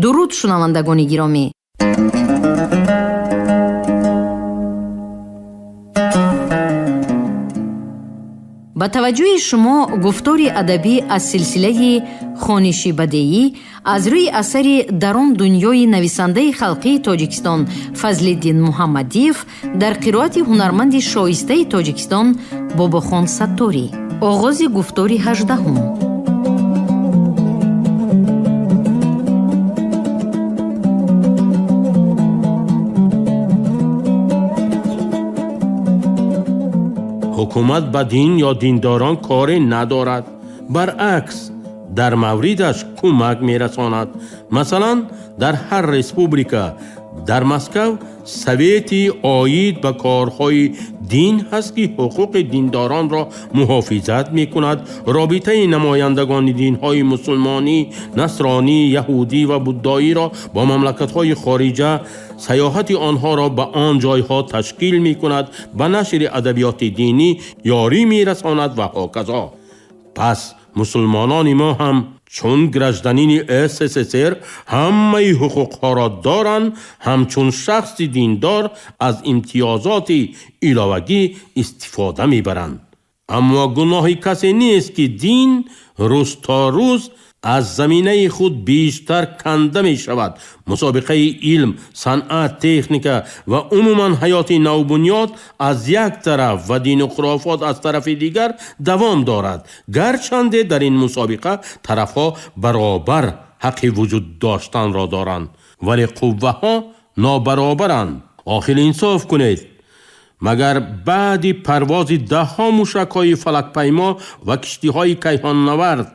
Дуруд, шунавандагони гиромӣ. Ба таваҷҷӯҳи шумо гуфтори адабӣ аз силсилаи хониши бадеӣ аз рӯи асари «Дар он дунёи» нависандаи халқии Тоҷикистон Фазлиддин Муҳаммадиев дар қироати ҳунарманди шоистаи Тоҷикистон Бобохон Сатторӣ. Оғози гуфтори 18. Ҳукумат ба дин ё диндорон коре надорад, баръакс, дар мавридаш кӯмак мерасонад. Масалан, дар ҳар республика, дар Москав совети оид ба корҳои дин ҳаст, ки ҳуқуқи диндоронро муҳофизат мекунад, робитаи намояндагони динҳои мусулмонӣ, насронӣ, яҳудӣ ва буддоиро бо мамлакатҳои хориҷа, саёҳати онҳоро ба он ҷойҳо ташкил мекунад, ба нашри адабиёти динӣ ёрӣ мерасонад ва ҳоказо. Пас мусулмонони мо ҳам чун гражданини СССР ҳамаи ҳуқуқҳоро доранд, ҳамчун шахси диндор аз имтиёзоти иловагӣ истифода мебаранд. Аммо гуноҳи касе нест, ки дин рӯз то рӯз аз заминаи худ бештар канда мешавад. Мусобиқаи илм, санъат, техника ва умуман ҳаёти навбунёд аз як тараф ва дину хурофот аз тарафи дигар давом дорад. Гарчанде дар ин мусобиқа тарафҳо баробар ҳаққи вуҷуд доштанро доранд, вале қувваҳо нобаробаранд. Охир инсоф кунед, магар баъди парвози даҳҳо мушакҳои фалакпаймо ва киштиҳои кайҳоннавард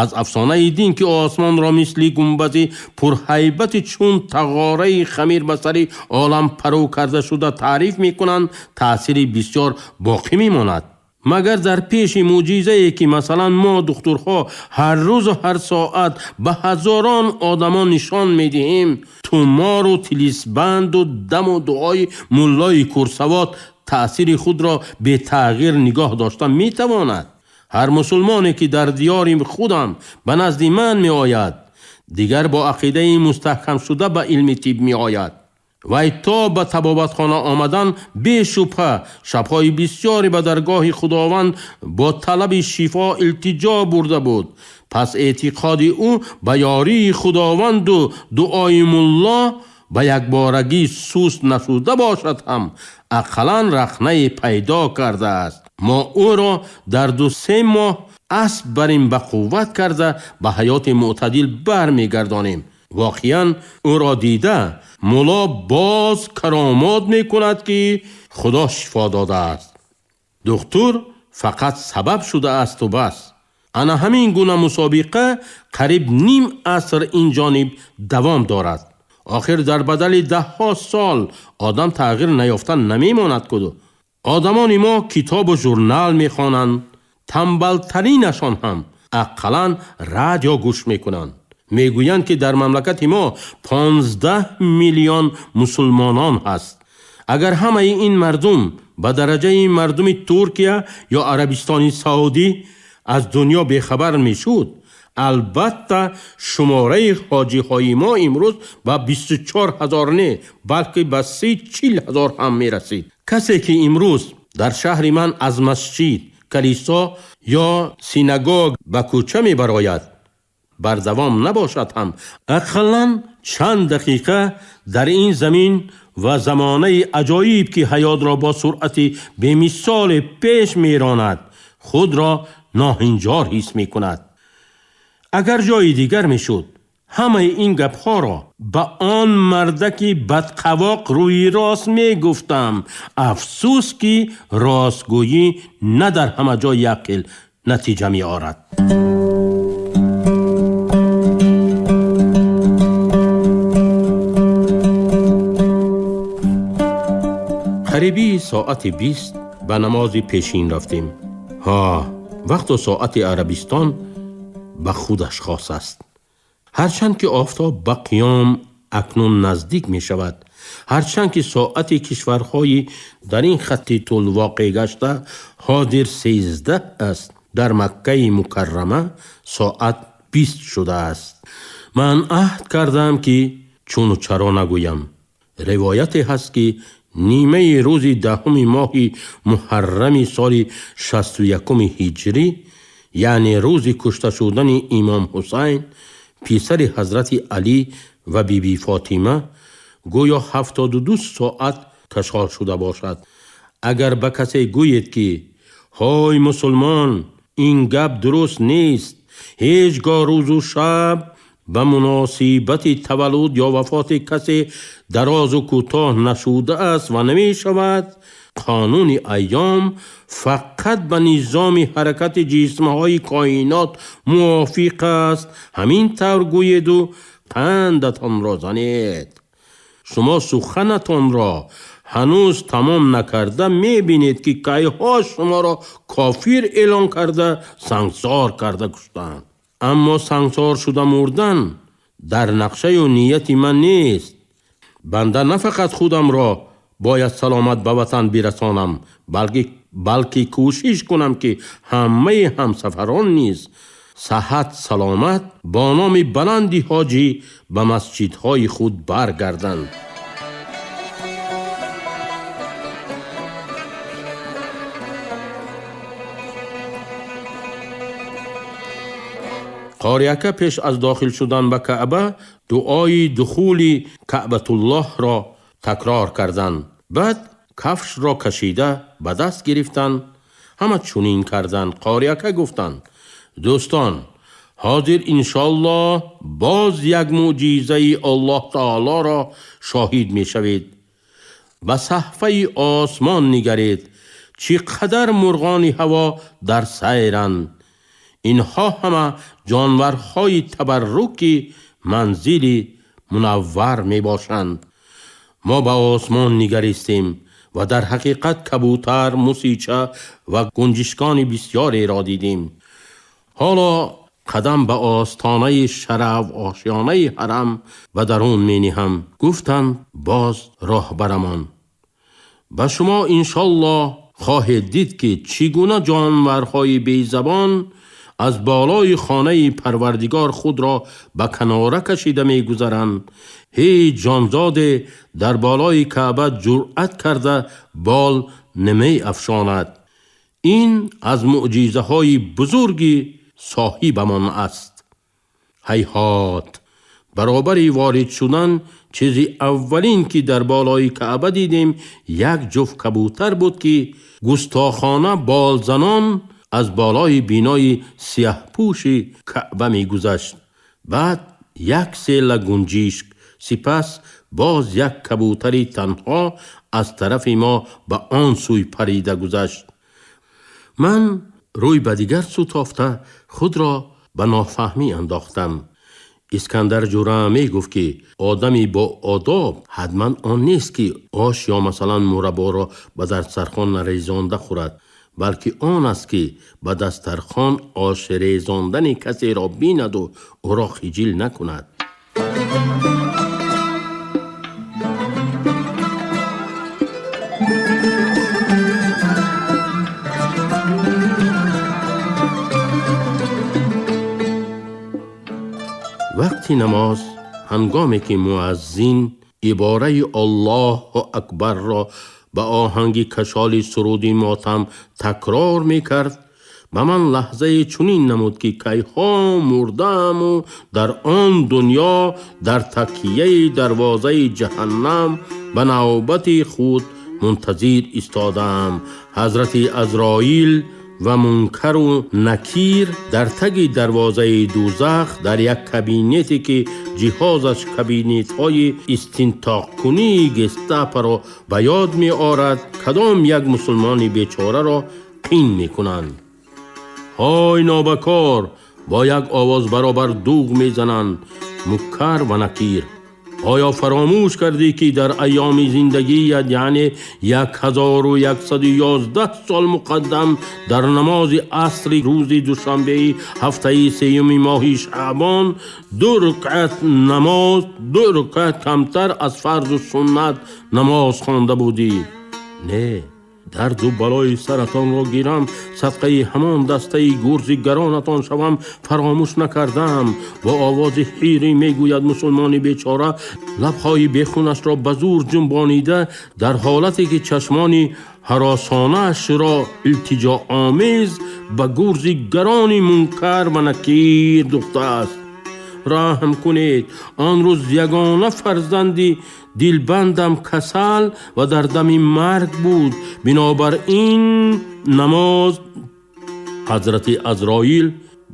аз афсонаи дин, ки осмонро мисли гумбази пурҳайбати чун тағораи хамир ба сари олам парӯ карда шуда таъриф мекунанд, таъсири бисёр боқӣ мемонад. Магар дар пеши мӯъҷизае, ки масалан мо духтурҳо ҳар рӯзу ҳар соат ба ҳазорон одамон нишон медиҳем, тумору тилисбанду даму дуои муллои курсавод таъсири худро бетағйир нигоҳ дошта метавонад? Ҳар мусулмоне, ки дар диёри худам ба назди ман меояд, дигар бо ақидаи мустаҳкамшуда ба илми тиб меояд. Вай то ба табобатхона омадан бешубҳа шабҳои бисёре ба даргоҳи Худованд бо талаби шифо илтиҷо бурда буд. Пас эътиқоди ӯ ба ёрии Худованду дуои мулло ба якборагӣ суст нашуда бошад ҳам, ақаллан рахнае пайдо кардааст. Мо ӯро дар 2-3 моҳ асб бар ин ба қувват карда ба ҳаёти мӯътадил бармегардонем. Воқеан ӯро дида мулло боз каромот мекунад, ки Худо шифо додааст. Духтур фақат сабаб шудаасту бас. Ана ҳамин гуна мусобиқа қариб ним аср ин ҷониб давом дорад. Охир дар бадали даҳҳо сол одам тағйир наёфта намемонад. Куду одамони мо китобу журнал мехонанд, тамбалтаринашон ҳам ақаллан радио гӯш мекунанд. Мегӯянд, ки дар мамлакати мо 15 миллион мусулмонон ҳаст. Агар ҳамаи ин мардум ба дараҷаи мардуми Туркия ё Арабистони Саудӣ аз дунё бехабар мешуд, албатта шумораи ҳоҷиҳои мо имрӯз ба 24 ҳазор не, балки ба 30-40 ҳазор ҳам мерасид. Касе, ки имрӯз дар шаҳри ман аз масҷид, калисо ё синагог ба кӯча мебарояд, бардавом набошад ҳам, ақаллан чанд дақиқа дар ин замин ва замонаи аҷоиб, ки ҳаётро бо суръати бемисоле пеш меронад, худро ноҳинҷор ҳис мекунад. Агар ҷои дигар мешуд, ҳамаи ин гапҳоро ба он мардаки бадқавоқ рӯи рост мегуфтам. Афсӯс, ки ростгӯӣ на дар ҳама ҷой як хел натиҷа меорад. Қариби соати 20 ба намози пешин рафтем. Ҳа, вақту соати Арабистон ба худаш хос аст. Ҳарчанд ки офтоб ба қиём акнун наздик мешавад, ҳарчанд ки соати кишварҳои дар ин хатти тӯл воқеъ гашта ҳозир 13 аст, дар Маккаи Мукаррама соат 20 шудааст. Ман аҳд кардам, ки чуну чаро нагӯям. Ривояте ҳаст, ки нимаи рӯзи 10-уми моҳи муҳаррами соли 61-уми ҳиҷрӣ, яъне рӯзи кушта шудани имом Ҳусайн, писари ҳазрати Алӣ ва биби Фотима, гӯё 72 соат кашол шуда бошад. Агар ба касе гӯед, ки ҳой мусулмон, ин гап дуруст нест, ҳеҷ гоҳ рӯзу шаб ба муносибати таваллуд ё вафоти касе дарозу кӯтоҳ нашудааст ва намешавад, қонуни айём фақат ба низоми ҳаракати ҷисмҳои коинот мувофиқ аст, ҳамин тавр гӯеду қандатонро занед. Шумо суханатонро ҳанӯз тамом накарда мебинед, ки кайҳо шуморо кофир эълон карда, сангсор карда куштанд. Аммо сангсор шуда мурдан дар нақшаю нияти ман нест. Банда на фақат худамро бояд саломат ба ватан бирасонам, балки кӯшиш кунам, ки ҳамаи ҳамсафарон низ саҳат саломат бо номи баланди ҳоҷӣ ба масҷидҳои худ баргарданд. Қориака пеш аз дохил шудан ба Каъба дуои духули Каъбатуллоҳро такрор карданд. Баъд кафшро кашида ба даст гирифтанд. Ҳама чунин карданд. Қориака гуфтанд: дӯстон, ҳозир иншоаллоҳ боз як мӯъҷизаи Аллоҳ таолоро шоҳид мешавед. Ба саҳфаи осмон нигаред, чӣ қадар мурғони ҳаво дар сайранд. Инҳо ҳама ҷонварҳои табарруки манзили мунаввар мебошанд. Мо ба осмон нигаристем ва дар ҳақиқат кабутар, мусича ва гунҷишкони бисёреро дидем. Ҳоло қадам ба остонаи шараф ошёнаи ҳарам ба дарун мениҳам, гуфтанд боз роҳбарамон. Ба шумо иншоллоҳ хоҳед дид, ки чӣ гуна ҷонварҳои безабон аз болои хонаи парвардигор худро ба канора кашида мегузаранд. Ҳеҷ ҷонзоде дар болои Каъба ҷуръат карда бол намеафшонад. Ин аз мӯъҷизаҳои бузурги соҳибамон аст. Ҳайҳот, баробари ворид шудан чизи аввалин, ки дар болои Каъба дидем, як ҷуфт кабутар буд, ки густохона болзанон аз болои бинои сияҳпӯши Каъба мегузашт. Баъд як села гунҷишк, сипас боз як кабутари танҳо аз тарафи мо ба он сӯй парида гузашт. Ман рӯй ба дигар сӯ тофта худро ба нофаҳмӣ андохтам. Искандар ҷура мегуфт, ки одами бо одоб ҳатман он нест, ки ош ё масалан мурабборо ба дастархон нарезонда хӯрад, балки он аст, ки ба дастархон ош резондани касеро бинаду ӯро хиҷил накунад. Вақти намоз ҳангоме ки муаззин ибораи Аллоҳу акбарро ба оҳанги кашоли суруди мотам такрор мекард, ба ман лаҳзае чунин намуд, ки кайҳо мурдааму дар он дунё дар такияи дарвозаи ҷаҳаннам ба навбати худ мунтазир истодаам. Ҳазрати Азроил ва Мункару Накир дар таги дарвозаи дӯзах дар як кабинете, ки ҷиҳозаш кабинетҳои истинтоқкунии гестапоро ба ёд меорад, кадом як мусулмони бечораро қин мекунанд. Ҳой нобакор! Бо як овоз баробар дуғ мезананд Мукар ва Накир. Оё фаромӯш кардӣ, ки дар айёми зиндагият, яъне 1111 сол муқаддам, дар намози асри рӯзи душанбеи ҳафтаи сеюми моҳи Шаъбон 2 рукъат намоз, 2 рукъат камтар аз фарзу суннат намоз хонда будӣ? Не, Дарду балои саратонро гирам, садқаи ҳамон дастаи гурзи гаронатон шавам, фаромӯш накардам. Бо овози ҳире мегӯяд мусулмони бечора, лабҳои бехунашро ба зӯр ҷунбонида, дар ҳолате ки чашмони ҳаросонаашро илтиҷоомез ба гурзи гарони Мункар ва Накир духтааст. Раҳм кунед, он рӯз ягона фарзанди дилбандам касал ва дар дами марг буд. Бинобар ин намоз. Ҳазрати Азроил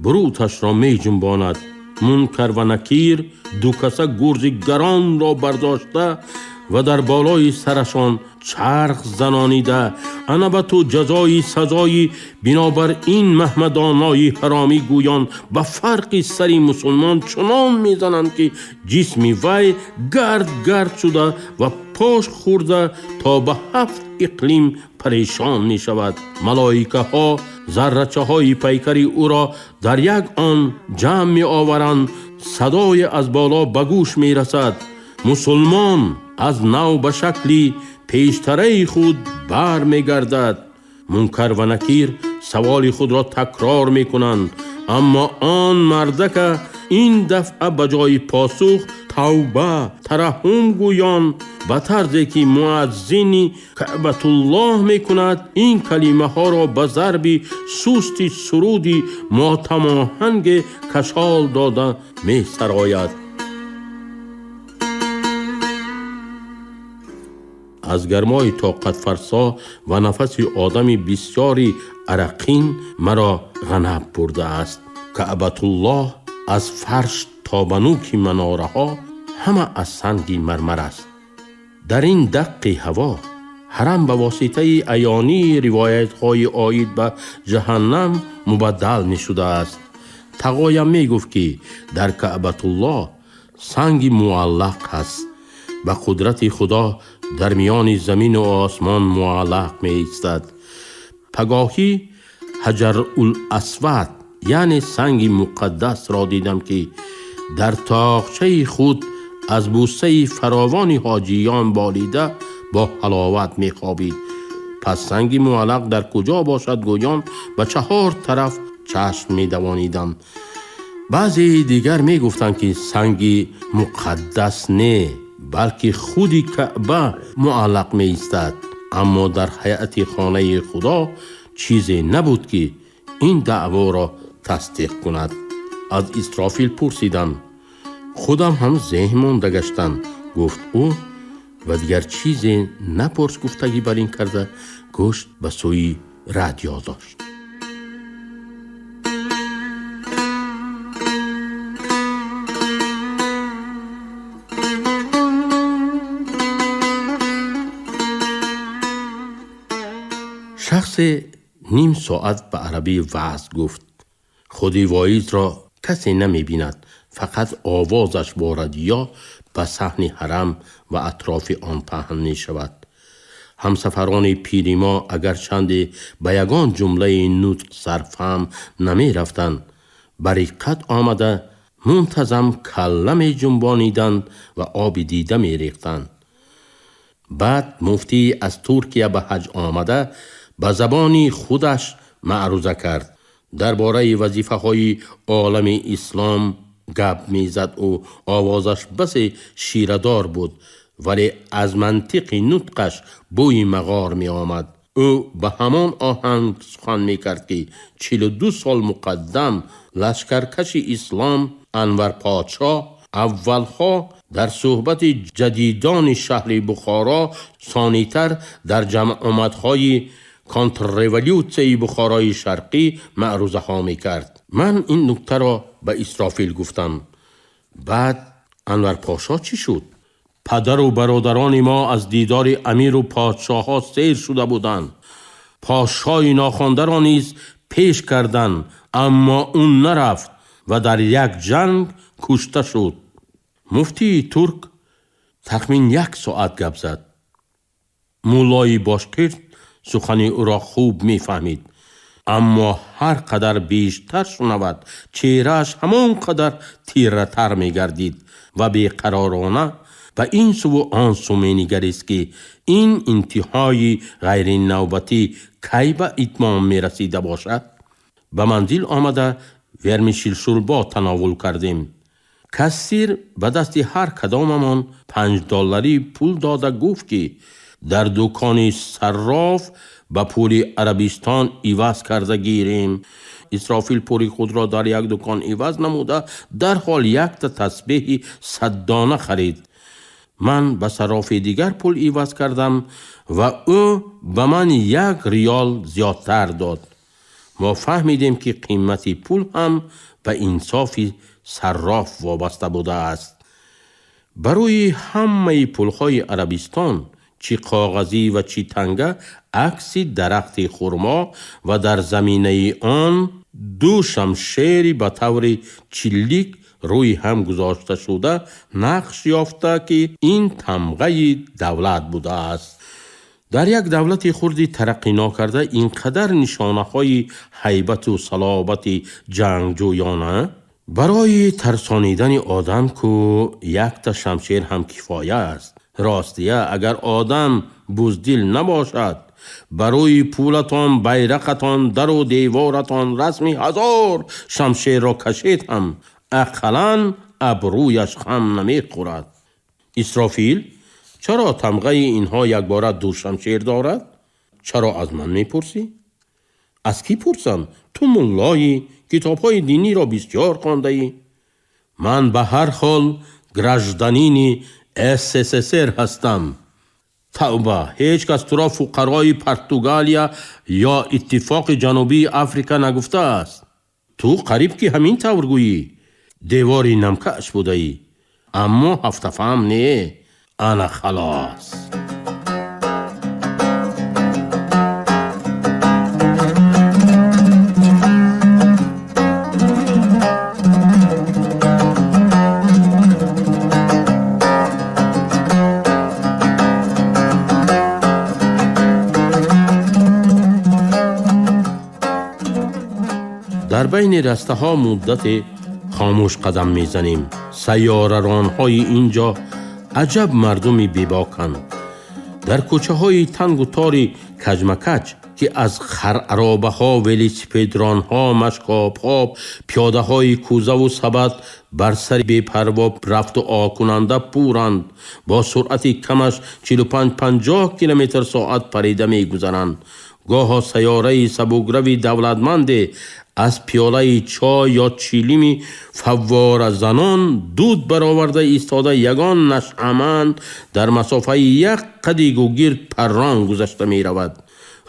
буруташро меҷунбонад. Мункар ва Накир ду каса гурзи гаронро бардошта ва дар болои сарашон чарх занонида, ана ба ту ҷазои сазои бинобар ин маҳмадонои ҳаромӣ гӯён ба фарқи сари мусулмон чунон мезананд, ки ҷисми вай гард гард шуда ва пош хӯрда то ба 7 иқлим парешон мешавад. Малоикаҳо заррачаҳои пайкари ӯро дар як он ҷамъ меоваранд. Садое аз боло ба гӯш мерасад. Мусулмон аз нав ба шакли пештараи худ бармегардад. Мункар ва Накир саволи худро такрор мекунанд, аммо он мардака ин дафъа ба ҷои посух тавба тараҳҳум гӯён ба тарзе ки муаззини Каъбатуллоҳ мекунад, ин калимаҳоро ба зарби сусти суруди мотамоҳанге кашол дода месарояд. Аз гармои тоқатфарсо ва нафаси одами бисёри арақин маро ғанаб бурдааст. Каъбатуллоҳ аз фарш то ба нӯки манораҳо ҳама аз санги мармар аст. Дар ин даққи ҳаво ҳарам ба воситаи аёнии ривоятҳои оид ба ҷаҳаннам мубаддал мешудааст. Тағоям мегуфт, ки дар Каъбатуллоҳ санги муаллақ ҳаст. Ба қудрати Худо дар миёни замину осмон муаллақ меистад. Пагоҳӣ Ҳаҷарул-Асвад, яъне санги муқаддасро дидам, ки дар тоқчаи худ аз бӯсаи фаровони ҳоҷиён болида бо ҳаловат мехобид. Пас санги муаллақ дар куҷо бошад гӯён ба 4 тараф чашм медавонидам. Баъзеи дигар мегуфтанд, ки санги муқаддас не, балки худи Каъба муаллақ меистад. Аммо дар ҳайати хонаи Худо чизе набуд, ки ин даъворо тасдиқ кунад. Аз Исрофил пурсидам. Худам ҳам зеҳн монда гаштам, гуфт ӯ, ва дигар чизе напурс гуфтагӣ бар ин карда гӯш ба сӯи радио дошт. Шахсе ним соат ба арабӣ ваъз гуфт. Худи воизро касе намебинад, фақат овозаш бо радио ба саҳни ҳарам ва атрофи он паҳн мешавад. Ҳамсафарони пири мо агарчанде ба ягон ҷумлаи нутқ сарфаҳм намерафтанд, ба риққат омада мунтазам калла меҷунбониданд ва оби дида мерехтанд. Баъд муфтӣ аз Туркия ба ҳаҷ омада ба забони худаш маъруза кард. Дар бораи вазифаҳои олами ислом гап мезад. Ӯ овозаш басе ширадор буд, вале аз мантиқи нутқаш бӯи мағор меомад. Ӯ ба ҳамон оҳанг сухан мекард, ки 42 сол муқаддам лашкаркаши ислом Анвар подшоҳ аввалҳо дар суҳбати ҷадидони шаҳри Бухоро, сонитар дар ҷамъомадҳои контрреволютсияи Бухорои Шарқӣ маърузаҳо мекард. Ман ин нуктаро ба Исрофил гуфтам. Баъд Анвар подшоҳ чӣ шуд? Падару бародарони мо аз дидори амиру подшоҳҳо сер шуда буданд. Подшоҳи нохондаро низ пеш карданд, аммо ӯ нарафт ва дар як ҷанг кушта шуд. Муфтии турк тахмин 1 соат гап зад. Муллои бошқирд сухани ӯро хуб мефаҳмид, аммо ҳар қадар бештар шунавад, чеҳрааш ҳамон қадар тиратар мегардид ва беқаророна Ба ин суву он су менигарист, ки ин интиҳои ғайринавбатӣ кай ба итмом мерасида бошад. Ба манзил омада, вермишелшӯрбо тановул кардем. Кассир ба дасти ҳар кадомамон 5 долларӣ пул дода, гуфт, ки дар дукони сарроф ба пули Арабистон иваз карда гирем. Исрофил пули худро дар як дукон иваз намуда, дарҳол якта тасбеҳи 100 дона харид. Ман ба саррофи дигар пул иваз кардам ва ӯ ба ман 1 риёл зиёдтар дод. Мо фаҳмидем, ки қимати пул ҳам ба инсофи сарроф вобаста будааст. Барои ҳамаи пулҳои Арабистон, чӣ коғазӣ ва чӣ танга, акси дарахти хурмо ва дар заминаи он ду шамшери ба таври чиллик рӯи ҳам гузошташуда нақш ёфта, ки ин тамғаи давлат будааст. Дар як давлати хурди тараққӣ нокарда ин қадар нишонаҳои ҳайбату салобати ҷангҷӯёна барои тарсонидани одам ку якта шамшер ҳам кифоя аст. Ростия, агар одам буздил набошад, барои пулатон, байрақатон, дару деворатон расми 1000 шамшерро кашед ҳам, ақаллан абрӯяш хам намехӯрад. Исрофил, чаро тамғаи инҳо якбора ду шамшер дорад? Чаро аз ман мепурсӣ? Аз кӣ пурсам? Ту муллоӣ, китобҳои диниро бисёр хондаӣ. Ман ба ҳар ҳол гражданини СССР ҳастам. Тавба, ҳеҷ кас туро фуқарои Португалия ё Иттифоқи Ҷанубии Африка нагуфтааст. Ту қариб ки ҳамин тавр гӯӣ. Девори намкаш будаӣ, аммо ҳафтафаҳм не. Ана халос. Дар байни растаҳо муддате хомӯш қадам мезанем. Сайёраронҳои ин ҷо аҷаб мардуми бебоканд. Дар кӯчаҳои тангу тори каҷмакаҷ, ки аз хараробаҳо, велосипедронҳо, машкобҳо, пиёдаҳои кӯзаву сабад бар сари бепарво рафту окунанда пуранд, бо суръати камаш 45-50 километр соат парида мегузаранд. Гоҳо сайёраи сабукрави давлатманде аз пиёлаи чой ё чилими фавворазанон дуд бароварда истода, ягон нашъаманд дар масофаи як қади гугирд паррон гузашта меравад.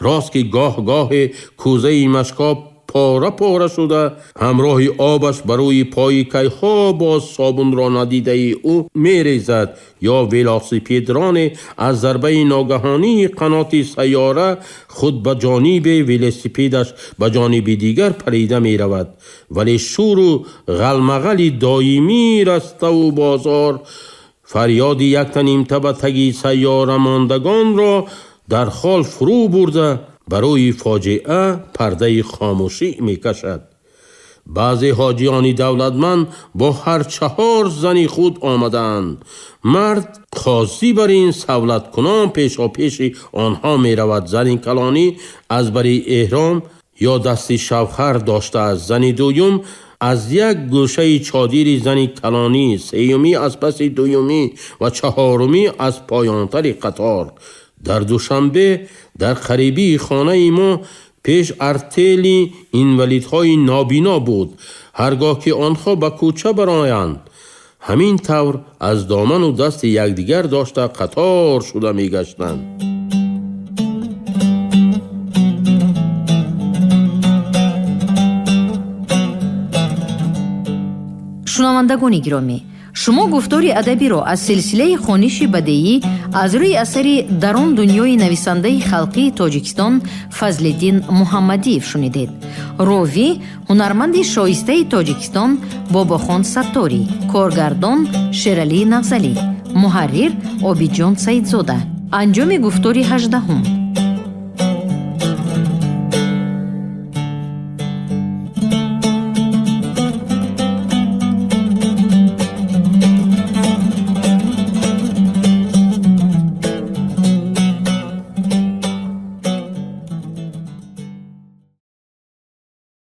Рост ки гоҳ-гоҳе кӯзаи машкоб пора пора шуда, ҳамроҳи обаш ба рӯи пои кайҳо боз собунро надидаи ӯ мерезад, ё велосипедроне аз зарбаи ногаҳонии қаноти сайёра худ ба ҷонибе, велосипедаш ба ҷониби дигар парида меравад, вале шӯру ғалмағали доимии раставу бозор фарёди якта нимта ба таги сайёра мондагонро дар ҳол фурӯ бурда, барои фоҷиа пардаи хомӯшӣ мекашад. Баъзе ҳоҷиёни давлатманд бо ҳар чаҳор зани худ омадаанд. Мард қозӣ бар ин савлаткунон пешопеши онҳо меравад. Зани калонӣ аз бари эҳром ё дасти шавҳар доштааст, зани дуюм аз як гӯшаи чодири зани калонӣ, сеюмӣ аз паси дуюмӣ ва чаҳорумӣ аз поёнтари қатор. Дар Душанбе, дар қарибии хонаи мо, пеш артели инвалидҳои нобино буд. Ҳар гоҳ ки онҳо ба кӯча бароянд, ҳамин тавр аз доману дасти якдигар дошта қатор шуда мегаштанд. Шунавандагони гиромӣ, шумо гуфтори адабиро аз силсилаи хониши бадеӣ аз рӯи асари «Дар он дунёи» нависандаи халқии Тоҷикистон Фазлиддин Муҳаммадиев шунидед. Ровӣ ҳунарманди шоистаи Тоҷикистон Бобохон Сатторӣ, коргардон Шералӣ Нағзалӣ, муҳаррир Обидҷон Саидзода. Анҷоми гуфтори 18-ум.